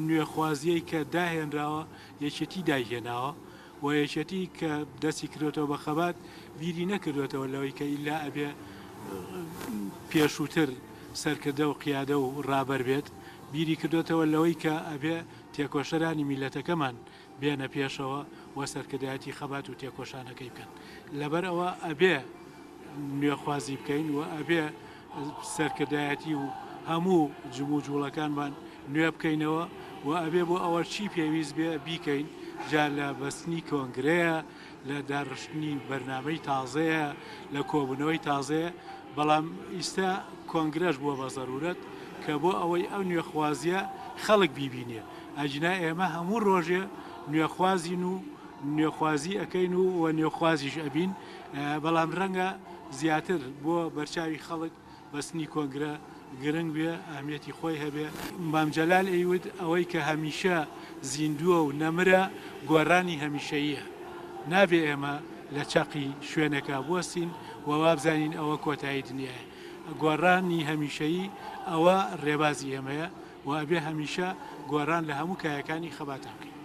نوێخوازیەی کە داهێنراوە یەکێتی دایهێناوە و یەکێتی کە دەستی کردۆتەوە بە خەبات بیری نەکردۆتەوە لەوەی کە ئیلا ئەبێ پێشووتر سەرکردە و قیادە و ڕابەر بێت، بیری کردۆتەوە لەوەی کە ئەبێ تێکۆشەرانی میللەتەکەمان بێنە پێشەوە و سەرکردایەتی خەبات و تێکۆشانەکەی بکەن. لەبەر ئەوە ئەبێ نوێخوازی بکەین و ئەبێ سەرکردایەتی و هەموو جموجوڵەکانمان نوێ بکەینەوە و ئەبێ بۆ ئەوە چی پێویست بێ بیکەین، جا لە بەستنی کۆنگرەیە، لە داڕشتنی بەرنامەی تازەیە، لە کۆبوونەوەی تازەیە، بەڵام ئیستا کۆنگرەش بووە بە زەرورەت کە بۆ ئەوەی ئەو نوێخوازیە خەڵک بیبینێ، ئەگینا ئێمە هەموو ڕۆژێ نوێخوازین و نوێخوازی ئەکەین و و نوێخوازیش ئەبین، بەڵام ڕەنگە زیاتر بۆ بەرچاوی خەڵک بەستنی کۆنگرە گرنگ بێ، ئەهمیەتی خۆی هەبێ. مام جەلال ئەیوت ئەوەی کە هەمیشە زیندووە و نەمرە گۆڕانی هەمیشەییە. نابێ ئێمە لە چەقی شوێنێکا بوەستین و وابزانین ئەوە کۆتایی دنیایە. گۆڕانی هەمیشەیی ئەوە رێبازی ئێمەیە و ئەبێ هەمیشە گۆڕان لە هەموو کایەکانی خەباتا بکەین.